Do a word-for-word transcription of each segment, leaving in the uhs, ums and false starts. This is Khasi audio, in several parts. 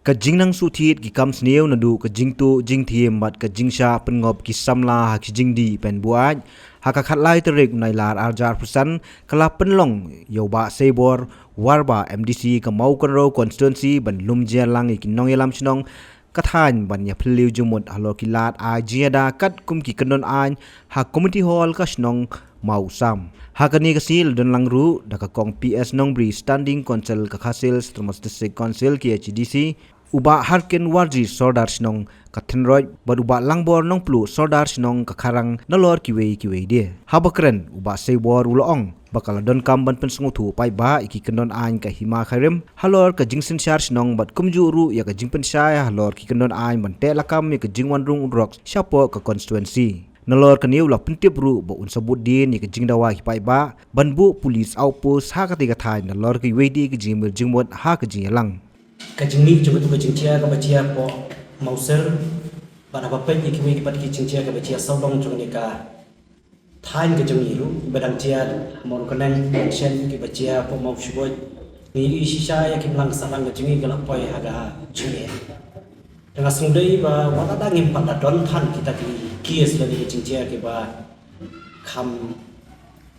Ka jingnang suhthied ki kam sniew naduh ka jingtuh jingthiem bad ka jingshah pynngop ki samla ha ki jingdih pynbuaid ha ka khatlai tarik u Nailar arhajar arphew san ka la pynlong ïa u Bah Seibor Warbah, M D C ka Mawkynrew Constituency, ban lum jia lang ïa ki nongïalam shnong ka thaiñ ban ïa phylliew jingmut halor ki lad ai jingïada katkum ki kyndon aiñ ha Community Hall ka shnong Mawsam. Ha kane ka sngi la don lang ruh da ka kong P S Nongbri, Standing Council ka Khasi Hills Autonomous District Council, K H A D C, u Bah Harkin Warji, Sordar shnong ka Thynroit, bad u Bah Langbor Nongpluh, Sordar shnong ka Kharang, nalor kiwei kiwei de. Haba kren, u Bah Seibor u la ong ba ka la donkam ban pynsngewthuh paidbah ïa ki kyndon aiñ ka Hima Khyrim halor ka jingsynshar shnong bad kumjuh ruh ïa ka jingpynshai halor ki kyndon aiñ ban teh lakam ïa ka jingwan rung u drok shapoh ka constituency. Nalor kane u la pyntip ruh ba un sa bud dien ïa ka jingdawa ki paidbah ban buh police outpost ha katei ka thaiñ nalor kiwei de ki jingmir jingmut ha ka jingïalang. Ka jingmih jong katu ka jingjia kaba jia hapoh Mawser, bad haba peit ïa kiwei pat ki jingjia kaba jia sawdong jong kane ka thaiñ ka jong ngi ruh, ba dang jia ha Mawryngkneng, Mawshem, kiba jia hapoh Mawshynrut, ngi ïohi shisha ïa ka imlang ka sahlang ka jong ngi ka la poi ha ka jingeh. Te nga sngewdei ba wat la da ngim pat la don than kita ki case lane ki jingjia kiba kham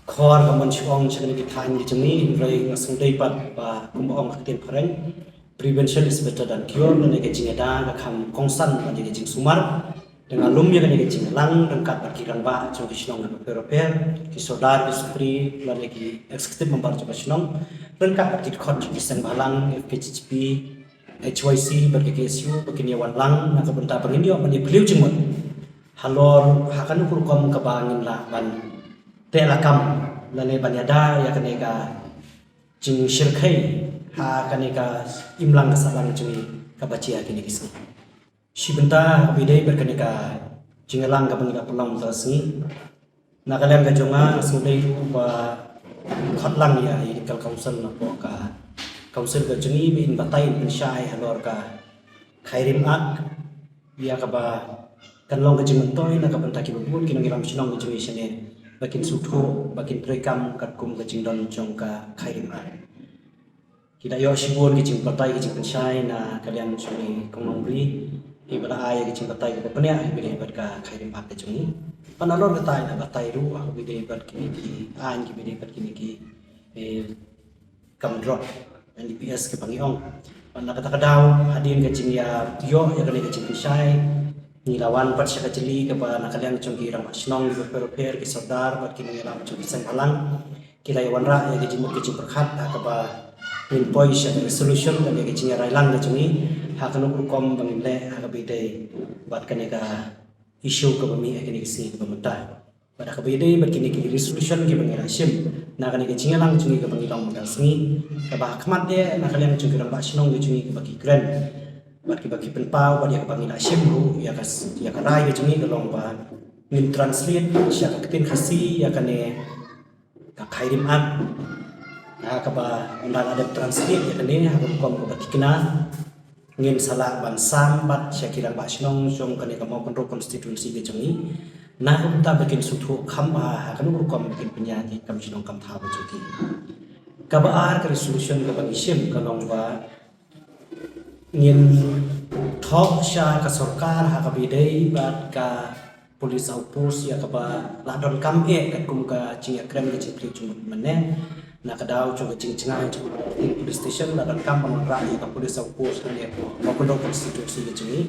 khor ka mon shu ong sha kine ki thaiñ ki jong ngi, hynrei nga sngewdei pat ba kumba ong ka ktien phareng, prevention is better than cure, lane ka jingïada ka kham kongsan lane ka jingsumar. Te nga lum ïa kane ka jingïalang ryngkat bad ki rangbah jong ki shnong kiba pher bapher, ki sordar, ki supri, lane ki executive member jong ka shnong, ryngkat bad ki dkhot jong ki seng bhalang, F K J G P, H Y C bad ka K S U, ba kin ïa wan lang na ka bynta ba ngin ïoh ban ïa phylliew jingmut halor ha kano ka rukom kaba ngin lah ban teh lakam lane ban ïada ïa kane ka jingshyrkhei ha kane ka imlang ka sahlang jong ngi kaba jia kine ki sngi. Shi bynta ha kaba ïadei bad kane ka jingïalang kaba ngi la pynlong mynta ka sngi, na ka liang ka jong nga, nga sngewdei ruh ba khot lang ïa i Local Council na ka Council ka jong ngi ba in batai, in pynshai halor ka Khyrim Act, ïa kaba kan long ka jingmyntoi na ka bynta kiba bun ki nongïalam shnong ka jong ngi shane, ba kin sngewthuh, ba kin treikam katkum ka jingdon jong ka Khyrim Act. Ki da ïoh shibun ki jingbatai, ki jingpynshai na ka liang jong i Kong Nongbri, iba la ai ki jingbatai kiba bniah iba ïadei bad ka Khyrim Act ka jong ngi. Bad nalor kata i la batai ruh ha kaba ïadei bad kine ki aiñ kiba ïadei bad kine ki, eh, kam drok, N D P S kaba ngi ong. Bad na kata ka daw, hadien ka jingïa ïoh ïa kane ka jingpynshai, ngi la wan pat sha ka jylli kaba na ka liang jong ki rangbah shnong kiba pher bapher, ki sordar bad ki nongïalam jong ki seng bhalang, ki la ïa wanrah ïa ka jingmut ka jingpyrkhat ha kaba ngin poi sha ka resolution kane ka jingïarai lang ka jong ngi ha kano ka rukom ba ngin leh ha kaba ïadei bad kane ka issue kaba mih ha kine ki sngi kiba mynta. Bad ha kaba ïadei bad kine ki resolution kiba ngi la shim na kane ka jingïalang jong ngi kaba ngi long mynta ka sngi, kaba ha khmat eh na ka liang jong ki rangbah shnong ka jong ngi kiba ki kren bad kiba ki pynpaw bad ïa kaba ngi la shim ruh, ïa ka, ïa ka rai ka jong ngi ka long ba ngin translate sha ka ktien Khasi ïa kane ka Khyrim Act. Ha kaba ynda la dep translate ïa kane ha ka rukom kaba thikna, ngin sa lah ban sam bad sha ki rangbah shnong jong kane ka Mawkynrew constituency ka jong ngi, na ka bynta ba kin sngewthuh kham bha ha kano ka rukom ba kin pynïaid ïa ki kam shnong kam thaw ka jong ki. Kaba ar ka resolution kaba ngi shim ka long ba ngin thoh sha ka sorkar ha kaba ïadei bad ka police outpost ïa kaba la donkam eh katkum ka jingïakren ka jingpynlong jingmut mynne. Na ka daw jong ka jingjngai jong ka police station la donkam ban wanrah ïa ka police outpost hangne hapoh Mawkynrew constituency ka jong ngi.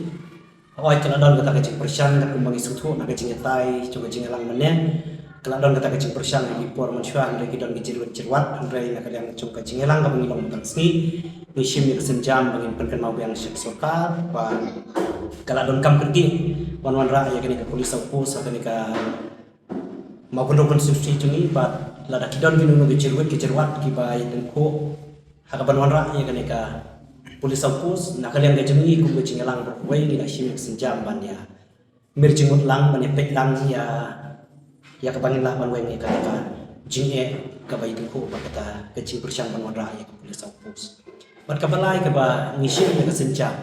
Hooid, ka la don kata ka jingpyrshang katkum ba ngi sngewthuh na ka jingïatai jong ka jingïalang mynne. Ka la don kata ka jingpyrshang ha ki por mynshuwa, hynrei ki don ki jingruwet jingruwat, hynrei na ka liang jong ka jingïalang kaba ngi long mynta ka sngi, ngi shim ïa ka sienjam ba ngin pynkynmaw biang sha ka sorkar ba ka la donkam kyrkieh ban wanrah ïa kane ka police outpost ha kane ka Mawkynrew constituency jong ngi, bad lada ki don kino kino ki jingruwet ki jingruat kiba ïatyngkhuh ha kaban wanrah ïa kane ka police outpost, na ka liang ka jong ngi kum ka jingïalang baroh kawei ngi la shim ïa ka sienjam ban ïa mir jingmut lang, ban ïa peit lang ïa, ïa kaba ngin lah ban weng ïa kata ka jingeh kaba ïatyngkhuh bad kata ka jingpyrshang ban wanrah ïa ka police outpost. Bad kaba lai kaba ngi shim ïa ka sienjam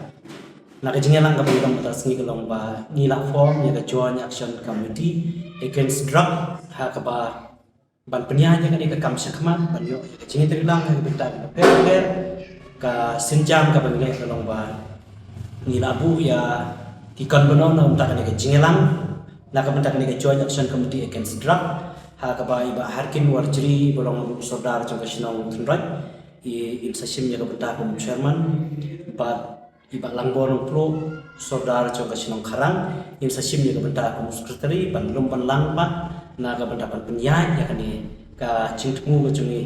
na ka jingïalang kaba ngi long mynta ka sngi ka long ba ngi la form ïa ka Joint Action Committee Against Drug, ha kaba ban pynïaid ïa kane ka kam shakhmat, ban ïoh ïa ka jingïatreilang ha ka bynta kaba pher pher. Ka sienjam kaba ngi leh ka long ba Ngi la buh ïa ki convener na ka bynta kane ka jingïalang, na ka bynta kane ka Joint Action Committee Against Drug, ha kaba i Bah Harkin Warjri ba long ruh Sordar jong ka shnong Tynroit, i, im sa shim ïa ka bynta kum chairman, bad i Bah Langbor Nongpluh, Sordar jong ka shnong Kharang, im sa shim ïa ka bynta kum secretary, ban lum ban lang pat na ka bynta ban pynïaid ïa kane ka jingthmu ka jong ngi.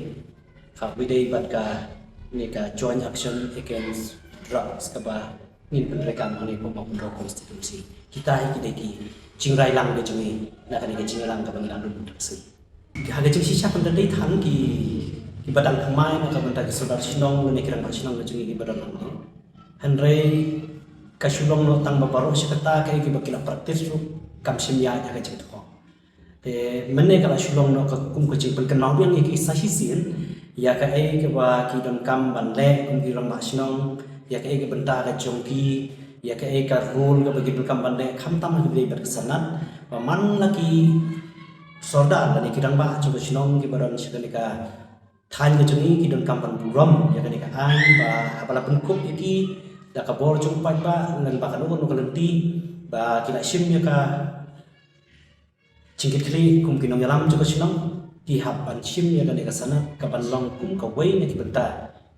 Kaba ïadei bad kane ka Joint Action Against Drugs kaba ngin pyntrei kam hangne ha Mawkynrew constituency. Kita hi ki dei ki jingrailang ka jong ngi na kane ka jingïalang kaba ngi la lum mynta ka sngi. Ha ka jingshisha kan dei tang ki, kiba dang thymmai na ka bynta ki sordar shnong lane ki rangbah shnong ka jong ngi kiba don hangne. Hynrei ka shu long noh tang ba baroh shi katta kaei kiba ki la practice ruh kam shym ïaid ha ka jingthoh. Te mynne ka la shu long noh ka kum ka jingpynkynmaw biang ïa ki sa shisien ïa kaei kaba ki donkam ban leh kum ki rangbah shnong, ïa kaei ka bynta ka jong ki, ïa kaei ka role kaba ki donkam ban leh, khamtam ha kaba ïadei bad ka sanad, ba man la ki sordar lane ki rangbah jong ka shnong kiba don sha kane ka thaiñ ka jong ngi ki donkam ban burom ïa kane ka aiñ, ba haba la pynkup ïa ki da ka bor jong u paidbah, lane ba kano kano ka lynti, ba ki la shim ïa ka jingkitkhlieh kum ki nongïalam jong ka shnong, ki hap ban shim ïa kane ka sanad kaban long kum kawei na ki bynta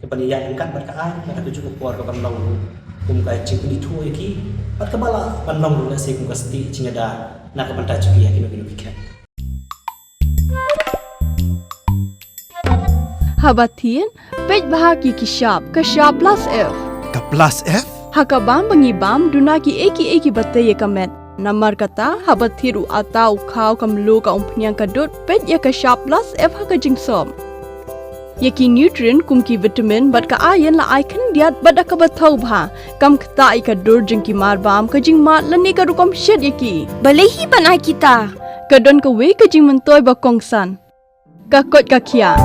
kaban ïaid ryngkat bad ka aiñ, bad ha kajuh ka por kaban long kum ka jingpynithuh ïa ki, bad kaba lah ban long ruh lehse kum ka stieh jingïada na ka bynta jong ki ha kino kino ki khet. Haba thied, peit bha ïa ki shap, ka shap plus F. Ka plus F? Ha ka bam ba ngi bam, duna kiei kiei kiba tei ïa ka met. Namar kata, haba thied u atta, u khaw, ka mluh, ka umphniang, ka dud, peit ïa ka shap plus F ha ka jingsop. Ïa ki nutrient kum ki vitamin bad ka iron la ai khyndiat bad da kaba thaw bha, kam ktah ïa ka dur jong ki marbam, ka jingmad lane ka rukom shet ïa ki. Balei hi ban ai kita? Ka don kawei ka jingmyntoi ba kongsan. Ka koit ka khiah.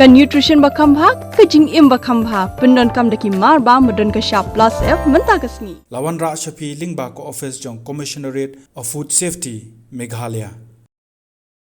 Ka nutrition ba kham bha, ka jingim ba kham bha, pyndonkam da ki marbam ba don ka shap plus F mynta ka sngi. La wanrah sha phi lyngba ka office jong Commissionerate of Food Safety, Meghalaya.